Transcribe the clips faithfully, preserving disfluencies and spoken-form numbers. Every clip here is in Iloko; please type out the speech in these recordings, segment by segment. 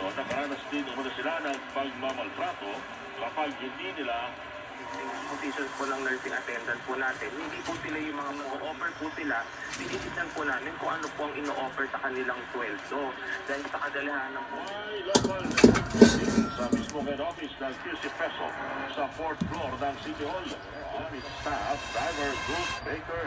Nakaranas din umano sila ng pagmamaltrato kapag hindi nila Position po ng nursing attendant po natin, hindi po sila yung mga, mo-offer po sila, tinitignan po namin kung ano po ang ino-offer sa kanilang sweldo. Dahil sa kadalahan ng po May local sa mismo head office ng Q C Peso sa fourth floor ng City Hall. Ang staff, driver, goods, baker,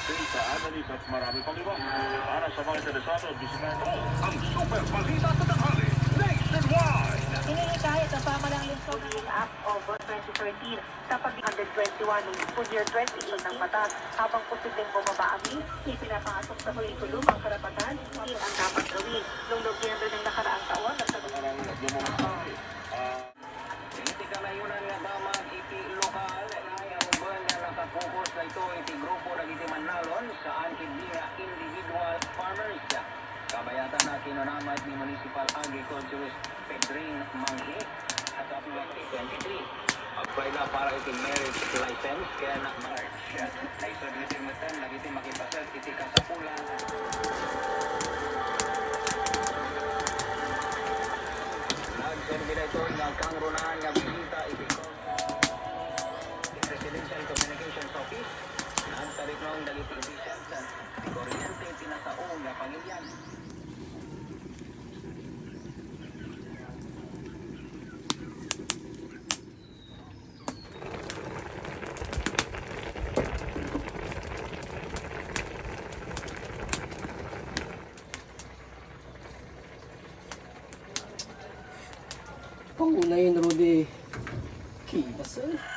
sales analyst at marami pang iba. Para sa mga interesado, bisita ito. Ang Super Balita sa Tanghali, nationwide. Inilikahit ang pamalang lungsod ng Act of twenty thirteen sa pag-, hundred twenty-one ng school year twenty-eight ng batas. Habang posibleng bumaba ang mean, ipinapasok sa curriculum ang karapatan, yun ang dapat gawin. Noong Nobyembre ng nakaraang taon, nagkaroon Iti kanayunan nga damag iti lokal, naay aruben nga nakapokus daytoy iti grupo dagiti mannalon, saan ketdi nga individual farmers. Kabayatan a kinunamad ni Municipal Agriculturist Pedring Manghi, sa twenty twenty-three. Apply na para iti marriage license ken marriage. Naisud metten dagiti makipaset iti kasapulan. Nagserbi daytoy nga kangrunaan nga bisita iti Presidential Communications Office. Nagtaripnong dagiti officials ti kuryente iti nasao nga pamilya. Pangunayen, Rudy. Kibas, eh.